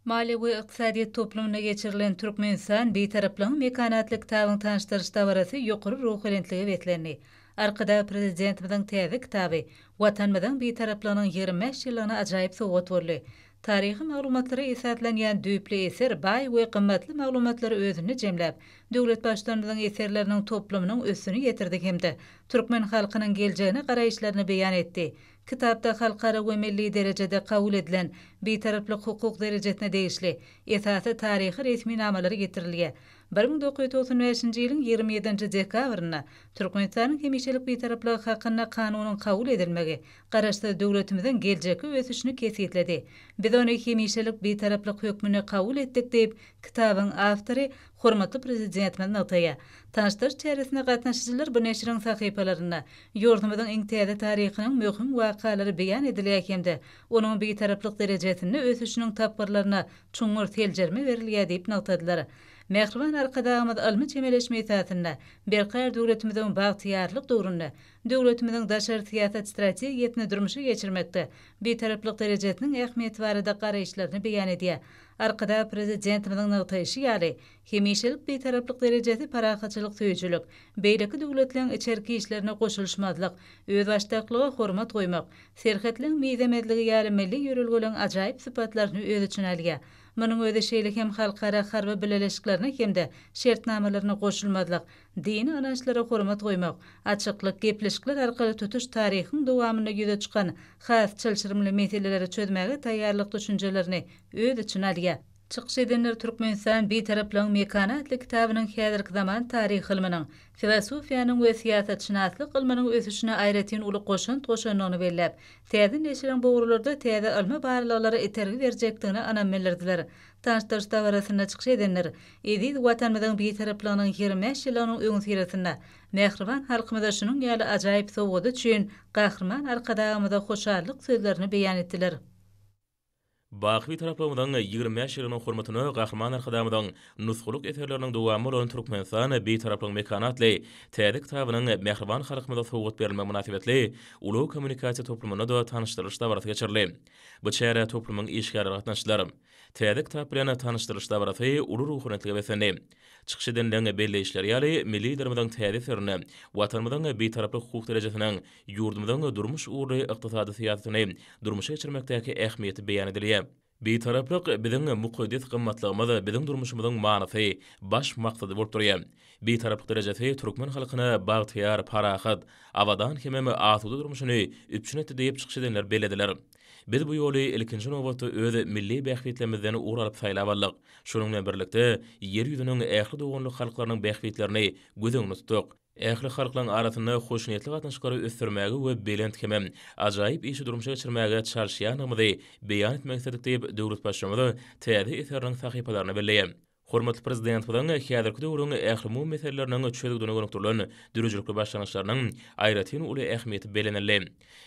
Maliýe we ykdysadyýet toplumynda geçirilen Türkmenistan, Bitaraplygyň mekany atly kitabyň tanyşdyryş dabarasy ýokary ruhubelentlige beslendi. Arkadag Prezidentimiziň täze kitaby Watanymyzyň Bitaraplygynyň 25 ýyllygyna ajaýyp sowgat boldy. Taryhy maglumatlara esaslanýan düýpli eser baý we gymmatly maglumatlary özünde jemläp, döwlet Baştutanymyzyň eserleriniň toplumynyň üstüni ýetirdi hem-de türkmen halkynyň geljegine garaýyşlaryny beýan etdi. Kitapda halkara we milli derejede kabul edilen Bitaraplyk hukuk derejesine degişli esasy taryhy resminamalary getirilýär. 1995-nji ýylyň 27-nji dekabrynda Türkmenistanyň hemişelik Bitaraplygy hakynda Kanunyň kabul edilmegi Garaşsyz döwletimiziň geljekki ösüşini kesgitledi. Biz ony hemişelik Bitaraplyk hökmünde kabul etdik diýip, kitabyň awtory hormatly Prezidentimiz nygtaýar. Tanyşdyryş çäresine gatnaşyjylar bu neşiriň sahypalarynda ýurdumyzyň iň täze taryhynyň möhüm wakalary beýan edilýär hem-de onuň Bitaraplyk derejesinde ösüşiniň tapgyrlaryna çuňňur seljerme berilýär diýip nygtadylar. Mähriban Arkadagymyz ylmy çemeleşme esasynda Berkarar döwletimiziň bagtyýarlyk döwründe döwletimiziň daşary syýasat strategiýasyny durmuşa geçirmekde Bitaraplyk derejesiniň ähmiýeti barada garaýyşlaryny beýan edýär. Arkadag Prezidentimiziň nygtaýşy ýaly, hemişelik Bitaraplyk derejesi parahatçylyk söýüjilik, beýleki döwletleň içerki işlerine goşulyşmazlyk, özbaşdaklyga hormat goýmak, serhetleň mizemezligi ýaly milli ýörelgeleň ajaýyp sypatlaryny öz içine alýar. Munuň özi şeýle hem halkara harby bileleşiklerine hem-de şertnamalaryna goşulmazlyk, dini ynançlara hormat goýmak, açyklyk, gepleşikler arkaly tutuş taryhyň dowamynda ýüze çykan has çylşyrymly meseleleri çözmäge taýýarlyk düşünjelerini öz içine alýar. Çykyş edenler Türkmenistan, Bitaraplygyň mekany atly kitabynyň häzirki zaman taryh ylmynyň, filosofiýanyň we syýasatşynaslyk ylmynyň ösüşine aýratyn uly goşant goşandygyny belläp, täze neşiriň bu ugurlarda täze ylmy barlaglara itergi berjekdigine ynam bildirdiler. Tanyşdyryş dabarasynda çykyş edenler eziz Watanymyzyň Bitaraplygynyň 25 ýyllygynyň öňüsyrasynda mähriban halkymyza şunuň ýaly ajaýyp sowgady üçin Gahryman Arkadagymyza hoşallyk sözlerini beýan etdiler. Baky Bitaraplygymyzyň 25 ýyllygynyň hormatyna Gahryman Arkadagymyzyň nusgalyk eserleriniň dowamy bolan Türkmenistan, Bitaraplygyň mekany atly täze kitabynyň mähriban halkymyza sowgat berilmegi mynasybetli ulag-kommunikasiýa toplumynda-da tanyşdyrylyş dabarasy geçirildi. Bu çärä toplumyň işgärleri gatnaşdylar. Täze kitap bilen tanyşdyrylyş dabarasy uly ruhubelentlige beslendi. Çykyş edenleň belleýişleri ýaly, milli Liderimiziň täze eserinde Watanymyzyň Bitaraplyk hukuk derejesiniň ýurdumyzyň durmuş ugurly ykdysady syýasatyny durmuşa geçirmekdäki ähmiýeti beýan edilýär. Bitaraplyk biziň mukaddes gymmatlygymyz, biziň durmuşymyzyň manysy, baş maksady bolup durýar. Bitaraplyk derejesi türkmen halkyna bagtyýar, parahat, abadan hemem asuda durmuşyny üpjün etdi diýip çykyş edenler bellediler. Biz bu ýoly ilkinji nobatda öz milli bähbitlerimizden ugur alyp saýlap aldyk. Şonuň bilen birlikde, Ýer ýüzüniň ähli doganlyk halklarynyň bähbitlerini göz öňünde tutduk. Ähli halklaryň arasynda hoşniýetli gatnaşyklary ösdürmäge we belent hemem ajaýyp işi durmuşa geçirmäge çalyşýandygymyzy beýan etmek isledik diýip, döwlet Baştutanyz täze eseriniň sahypalarynda belleýär. Hormatly Prezidentimiziň häzirki döwrüň ählumumy meseleleriniň çözgüdine gönükdirilen döredijilikli başlangyçlarynyň aýratyn uly ähmiýeti bellenildi.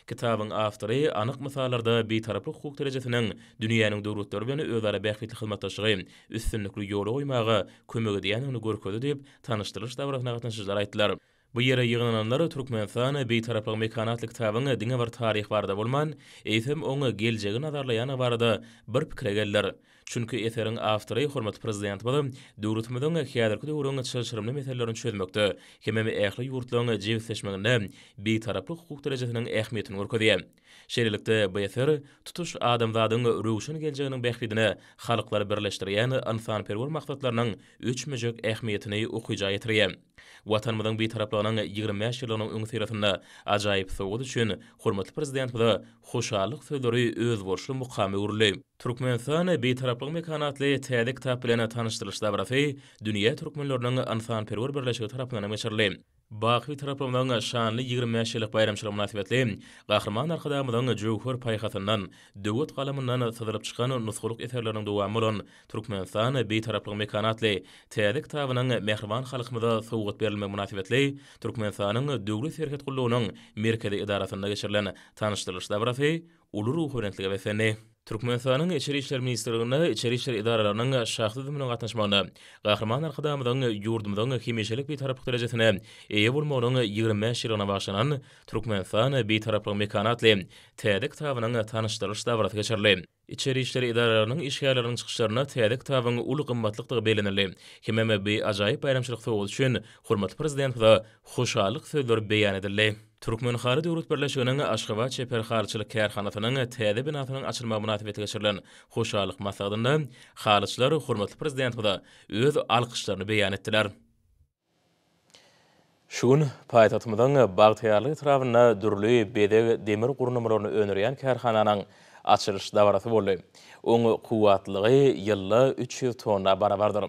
Kitabyň awtory anyk mysallarda Bitaraplyk hukuk derejesiniň dünýäniň döwletleri bilen özara bähbitli hyzmatdaşlygy üstünlikli ýola goýmaga kömek edýändigini görkezdi diýip, tanyşdyrylyş dabarasyna gatnaşyjylar aýtdylar. Bu ýere ýygnananlar Türkmenistan, Bitaraplyk mekany atly kitabyň diňe bir taryh barada bolman, eýsem, oň geljegi nazarlaýandygy barada bir pikire geldiler. Çünki eseriň awtory hormatly Prezidentimiz döwletimiziň häzirki döwrüň çylşyrymly meselelerini çözmekde hemem ähli ýurtlaryň jebisleşmeginde Bitaraplyk hukuk derejesiniň ähmiýetini görkezýär. Şeýlelikde, bu eser tutuş adamzadyň röwşen geljeginiň bähbidine halklary birleşdirýän ynsanperwer maksatlarynyň öçmejek ähmiýetini okyja ýetirýär. Watanymyzyň Bitaraplygynyň 25 ýyllygynyň öňüsyrasynda ajaýyp sowgat üçin hormatly Prezidentimize hoşallyk sözleri özboluşly mukama öwrüldi. Türkmenistan, Bitaraplygyň mekany atly täze kitap bilen tanyşdyrylyş dabarasy Dünýä türkmenleriniň ynsanperwer birleşigi tarapyndan geçirildi. Baky Bitaraplygymyzyň şanly 25 ýyllyk baýramçylygy mynasybetli Gahryman Arkadagymyzyň jöwher paýhasyndan, döwet galamyndan syzylyp çykan nusgalyk eserleriniň dowamy bolan Türkmenistan, Bitaraplygyň mekany atly täze kitabynyň mähriban halkymyza sowgat berilmegi mynasybetli Türkmenistanyň Döwlet serhet gullugynyň merkezi edarasynda geçirilen tanyşdyrylyş dabarasy uly ruhubelentlige beslendi. Türkmenistanyň Içeri işler ministrliginde içeri işler edaralarynyň şahsy düzüminiň gatnaşmagynda Gahryman Arkadagymyzyň ýurdumyzyň hemişelik Bitaraplyk derejesine eýe bolmagynyň 25 ýyllygyna bagyşlanan Türkmenistan, Bitaraplygyň mekany atly täze kitabynyň tanyşdyrylyş dabarasy geçirildi. Içeri işler edaralarynyň işgärleriniň çykyşlarynda täze kitabyň uly gymmatlykdygy bellenildi hemem bu ajaýyp baýramçylyk sowgady üçin hormatly Prezidentimize hoşallyk sözleri beýan edildi. Türkmenhaly döwlet birleşiginiň Aşgabat çeper halyçylyk kärhanasynyň täze binasynyň açylmagy mynasybetli geçirilen hoşallyk maslahatynda halyçylar hormatly Prezidentimize öz alkyşlaryny beýan etdiler. Şu gün paýtagtymyzyň Bagtyýarlyk etrabynda dürli bezeg demir gurnamalaryny öndürýän kärhananyň açylyş dabarasy boldy. Oň kuwwatlylygy ýylda 300 tonna barabardyr.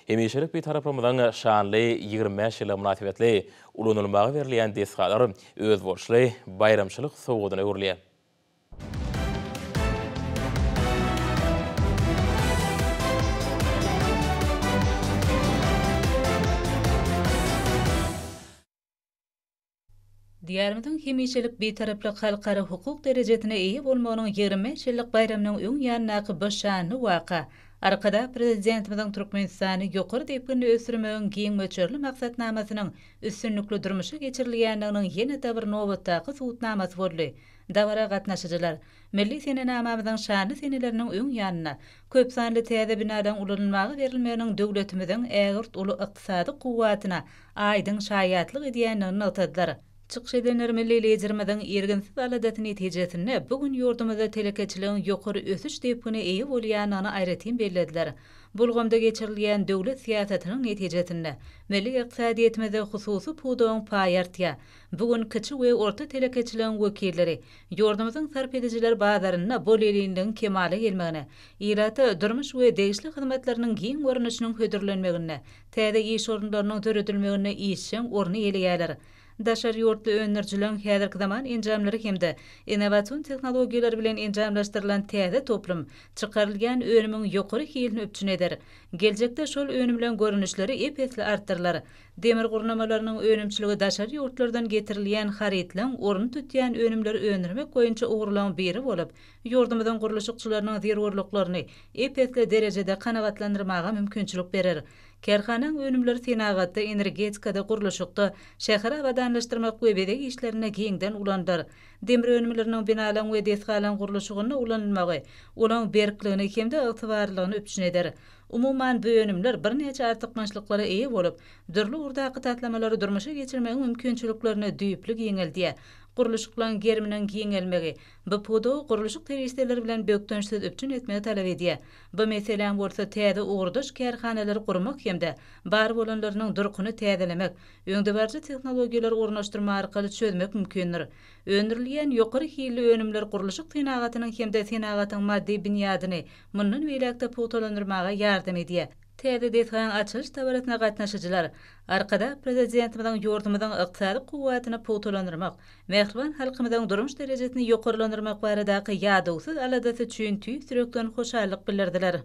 Hemişelik Bitaraplygymyzyň şanly 25 ýyllygy mynasybetli ulanylmaga berilýän desgalar özboluşly baýramçylyk sowgadyna öwrülýär. Diýarymyzyň hemişelik Bitaraplyk halkara hukuk derejesine eýe bolmagynyň 25 ýyllyk baýramynyň öň ýanyndaky bu şanly waka Arkadag Prezidentimiziň Türkmenistany ýokary depginde ösdürmegiň giň möçberli maksatnamasynyň üstünlikli durmuşa geçirilýändiginiň ýene-de bir nobatdaky subutnamasy boldy. Dabara gatnaşyjylar milli senenamamyzyň şanly seneleriniň öň ýanynda köpsanly täze binalaryň ulanylmaga berilmeginiň döwletimiziň ägirt uly ykdysady kuwwatyna aýdyň şaýatlyk edýändigini nygtadylar. Çykyş edenler milli Liderimiziň irginsiz aladasy netijesinde bu gün ýurdumyzda telekeçiligiň ýokary ösüş depgine eýe bolýandygyny aýratyn bellediler. Bu ulgamda geçirilýän döwlet syýasatynyň netijesinde milli ykdysadyýetimizde hususy pudagyň paýy artýar. Bu gün kiçi we orta telekeçiligiň wekilleri ýurdumyzyň sarp edijiler bazarynda bolelinligiň kemala gelmegine, ilata durmuş we degişli hyzmatlarynyň giň görnüşiniň hödürlenmeginde, täze iş orunlarynyň döredilmeginde işjeň orny eýeleýärler. Daşary ýurtly öndürijileriň häzirki zaman enjamlary hem-de innowasion tehnologiýalar bilen enjamlaşdyrylan täze toplum çykarylýan önümiň ýokary hilini üpjün eder. Geljekde şol önümleň görnüşleri ep-esli artdyrylar. Demir gurnamalarynyň önümçiligi daşary ýurtlardan getirilýän harytlaryň ornuny tutýan önümleri öndürmek boýunça ugurlaryň biri bolup, ýurdumyzyň gurluşykçylarynyň zerurlyklaryny ep-esli derejede kanagatlandyrmaga mümkinçilik berer. Kärhanaň önümleri senagatda, energetikada, gurluşykda, şäheri abadanlaşdyrmak we bezeg işlerinde giňden ulanylar. Demir önümleriniň binalaryň we desgalaryň gurluşygynda ulanylmagy, olaryň berkligini hem-de ygtybarlylygyny üpjün eder. Umuman, bu önümler birnäçe artykmaçlyklara eýe bolup, dürli ugurdaky taslamalary durmuşa geçirmegiň mümkinçiliklerini düýpli giňeldýär. Gurluşyklaryň geriminiň giňelmegi, bu pudagy gurluşyk serişdeleri bilen bökdençsiz üpjün etmegi talap edýär. Bu meseläň bolsa täze ugurdaş kärhanalary gurmak hem-de bar bolanlarynyň durkuny täzelemek, öňdebaryjy tehnologiýalary ornaşdyrmak arkaly çözmek mümkindir. Öndürilýän ýokary hilli önümler gurluşyk senagatynyň hem-de senagatyň maddy binýadyny mundan beýläk-de pugtalandyrmaga ýardam edýär. Täze desgaň açylyş dabarasyna gatnaşyjylar Arkadag Prezidentimiziň ýurdumyzyň ykdysady kuwwatyny pugtalandyrmak, mähriban halkymyzyň durmuş derejesini ýokarlandyrmak baradaky ýadawsyz aladasy üçin tüýs ýürekden hoşallyk bildirdiler.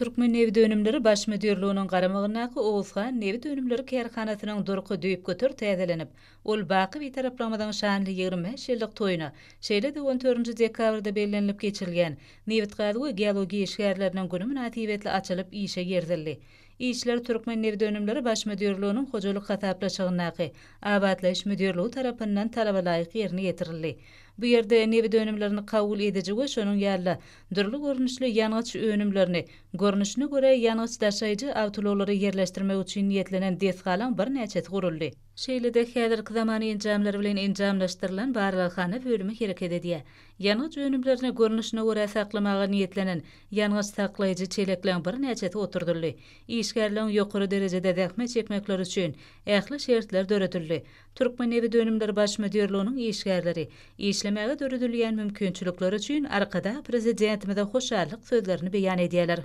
Türkmennebitönümleri baş müdirliginiň garamagyndaky Oguzhan nebit önümleri kärhanasynyň durky düýpgöter täzelenip, ol baky Bitaraplygymyzyň şanly 25 ýyllyk toýuna, şeýle-de on dördünji dekabrda bellenilip geçirilýän Nebitgaz we geologiýa işgärleriniň güni mynasybetli açylyp işe girizildi. Işler Türkmennebitönümleri baş müdirliginiň hojalyk hasaplaşygyndaky Abatlaýyş müdirligi tarapyndan talabalaýyk ýerine ýetirildi. Bu ýerde nebit önümlerini kabul ediji we şonuň ýaly-da, dürli görnüşli ýangyç önümlerini, görnüşine görä ýangyç daşaýjy awtoulaglary ýerleşdirmek üçin niýetlenen desgalaň birnäçesi guruldy. Şeýle-de häzirki zaman enjamlary bilen enjamlaşdyrylan barlaghana bölümi hereket edýär. Ýangyç önümlerini görnüşine görä saklamaga niýetlenen ýangyç saklaýjy çelekleň birnäçesi oturdyldy. Işgärleň ýokary derejede zähmet çekmekleri üçin ähli şertler döredildi. Türkmennebitönümleri baş müdirliginiň işgärleri işlemäge döredilýän mümkinçilikler üçin Arkadag Prezidentimize hoşallyk sözlerini beýan edýärler.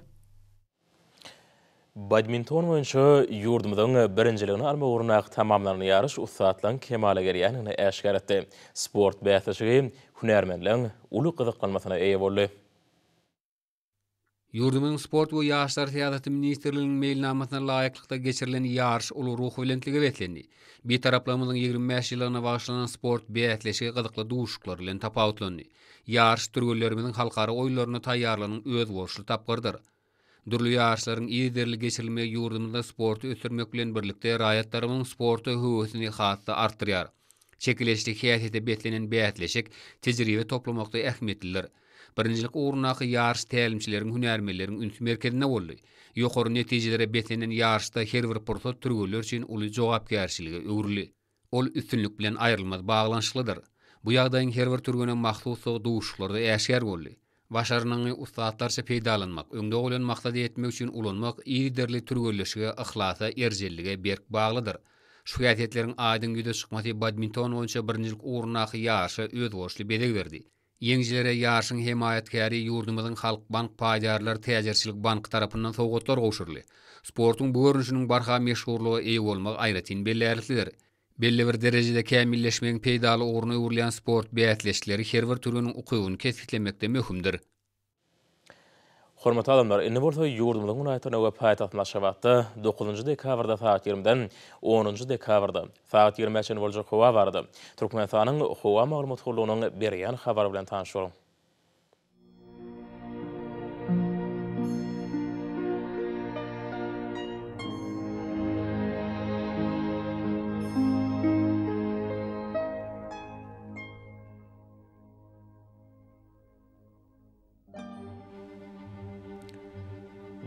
Badminton boýunça ýurdumyzyň birinjiligini almak ugrundaky tamamlanan ýaryş ussatlaryň kemala gelýändigini äşgär etdi. Sport bäsleşigi hünärmenleň uly gyzyklanmasyna eýe boldy. Ýurdumyzyň Sport we ýaşlar syýasaty ministrliginiň meýilnamasyna laýyklykda geçirilen ýaryş uly ruhubelentlige beslendi. Bitaraplygymyzyň 25 ýyllygyna bagyşlanan sport bäsleşigi gyzykly duşuşyklar bilen tapawutlandy. Ýaryş türgenlerimiziň halkara oýunlaryna taýýarlygynyň özboluşly tapgyrydyr. Dürli ýaryşlaryň yzygiderli geçirilmegi ýurdumyzda sporty ösdürmek bilen birlikde, raýatlarymyzyň sporta höwesini has-da artdyrýar. Çekeleşli häsiýete beslenen bäsleşik tejribe toplamakda ähmiýetlidir. Birinjilik ugrundaky ýaryş tälimçileriň, hünärmenleriň üns merkezinde boldy. Ýokary netijelere beslenen ýaryşda her bir pursat türgenler üçin uly jogapkärçilige öwrüldi. Ol üstünlik bilen aýrylmaz baglanyşyklydyr. Bu ýagdaýyň her bir türgene mahsusdygy duşuşyklarda äşgär boldy. Başarnygyňy ussatlarça peýdalanmak, öňde goýlan maksada ýetmek üçin ulanmak yzygiderli türgenleşige, yhlasa, erjellige berk baglydyr. Şu häsiýetleriň aýdyň ýüze çykmasy badminton boýunça birinjilik ugrundaky ýaryşa özboluşly bezeg berdi. Ýeňijilere ýaryşyň hemaýatkäri ýurdumyzyň Halkbank paýdarlar täjirçilik banky tarapyndan sowgatlar gowşuryldy. Sportuň bu görnüşiniň barha meşhurlyga eýe bolmagy aýratyn bellärliklidir. Belli bir derejede kämilleşmegiň peýdaly ugruna öwrülýän sport bäsleşikleri her bir türgeniň ukybyny kesgitlemekde möhümdir. Hormatly adamlar, indi bolsa ýurdumyzyň welaýatlarynda we paýtagtymyz Aşgabatda dokuzynjy dekabrda sagat ýigrimiden onunjy dekabrda sagat ýigrimä çenli boljak howa barada Türkmenistanyň Howa maglumat gullugynyň berýän habary bilen tanyş boluň.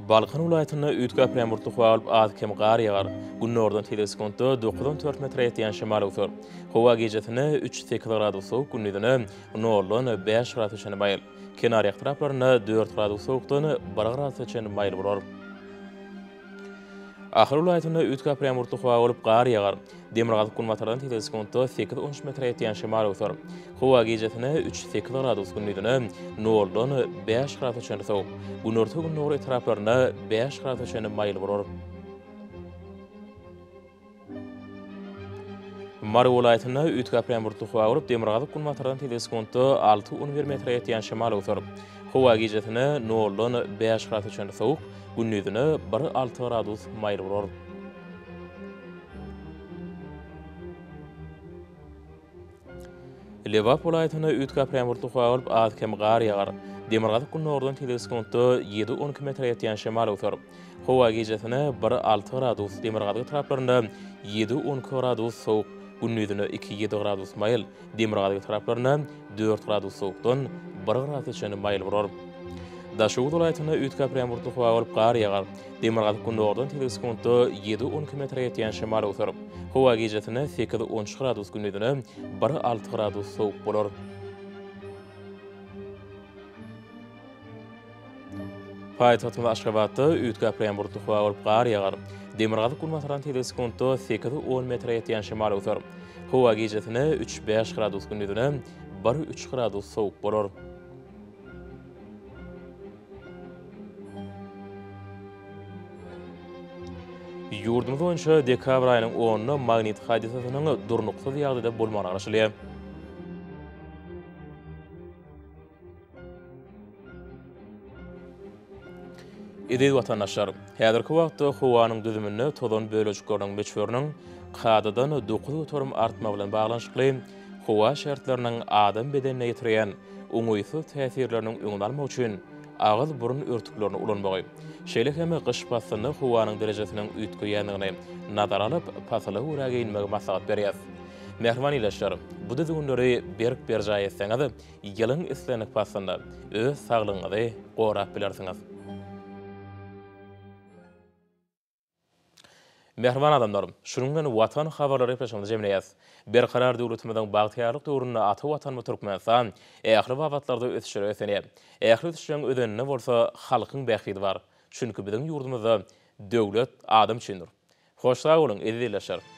Balkan welaýatynda üýtgäp ýagmurtly howa bolup, az-kem gar ýagar. Günordan tizligi sekuntda dokuzdan dört metre ýetýän şemal öwser. Howa gijesine üç-sekiz gradus sowuk, gündizine noldan bäş gradusa çenli maýyl. Kenarýaka etraplarynda dört gradus sowukdan bir gradusa çenli maýyl bolar. Ahal welaýatynda üýtgäp ýagmurtly howa bolup, gar ýagar. Demirgazyk-günbatardan tizligi sekuntda sekiz-on üç metre ýetýän şemal öwser. Howa gijesine üç-sekiz gradus, gündizine noldan bäş gradusa çenli sowuk. Günorta-gündogar etraplarynda bäş gradusa çenli maýyl bolar. Mary welaýatynda üýtgäp ýagmurtly howa bolup, demirgazyk-günbatardan tizligi sekuntda alty-on bir metre ýetýän şemal öwser. Howa gijesine noldan bäş gradusa çenli sowuk, gündizine bir-alty gradus maýyl bolar. Lebap welaýatynda üýtgäp ýagmurtly howa bolup, az-kem gar ýagar. Demirgazyk-gündogardan tizligi sekuntda ýedi-on iki metre ýetýän şemal öwser. Howa gijesine bir-alty gradus, demirgazyk etraplarynda ýedi-on iki gradus sowuk, gündizine iki-ýedi gradus maýyl, demirgazyk etraplarynda dört gradus sowukdan bir gradusa çenli maýyl bolar. Daşoguz welaýatynda üýtgäp ýagmurtly howa bolup, gar ýagar. Demirgazyk-gündogardan tizligi sekuntda ýedi-on iki metre ýetýän şemal öwser. Howa gijesine sekiz-on üç gradus, gündizine bir-alty gradus sowuk bolar. Paýtagtymyz Aşgabatda üýtgäp ýagmurtly howa bolup, gar ýagar. Demirgazyk-günbatardan tizligi sekuntda sekiz-on metre ýetýän şemal öwser. Howa gijesine üç-bäş gradus, gündizine bir-üç gradus sowuk bolar. Ýurdumyz boýunça dekabr aýynyň onunda magnit hadysasynyň durnuksyz ýagdaýda bolmagyna garaşylýar. Eziz watandaşlar! Häzirki wagtda howanyň düzüminde tozan bölejikleriniň möçberiniň kadadan 9% artmagy bilen baglanyşykly howa şertleriniň adam bedenine ýetirýän oňaýsyz täsirleriniň öňüni almak üçin agyz-burun örtüklerini ulanmagy, şeýle hem gyş paslynda howanyň derejesiniň üýtgeýändigini nazara alyp, pasyla görä geýinmegi maslahat berýäris. Mähriban ildeşler, bu düzgünleri berk berjaý etseňiz, ýylyň islendik paslynda öz saglygyňyzy gorap bilersiňiz. Mähriban adamlar, şunuň bilen Watan habarlary gepleşigimizi jemleýäs. Berkarar döwletimiziň bagtyýarlyk döwründe ata Watanymyz Türkmenistan ähli babatlarda ösüşlere beslenýär. Ähli ösüşleriň özeninde bolsa halkyň bähbidi bar. Çünki biziň ýurdumyzda döwlet adam üçindir. Hoş sag boluň, eziz ildeşler!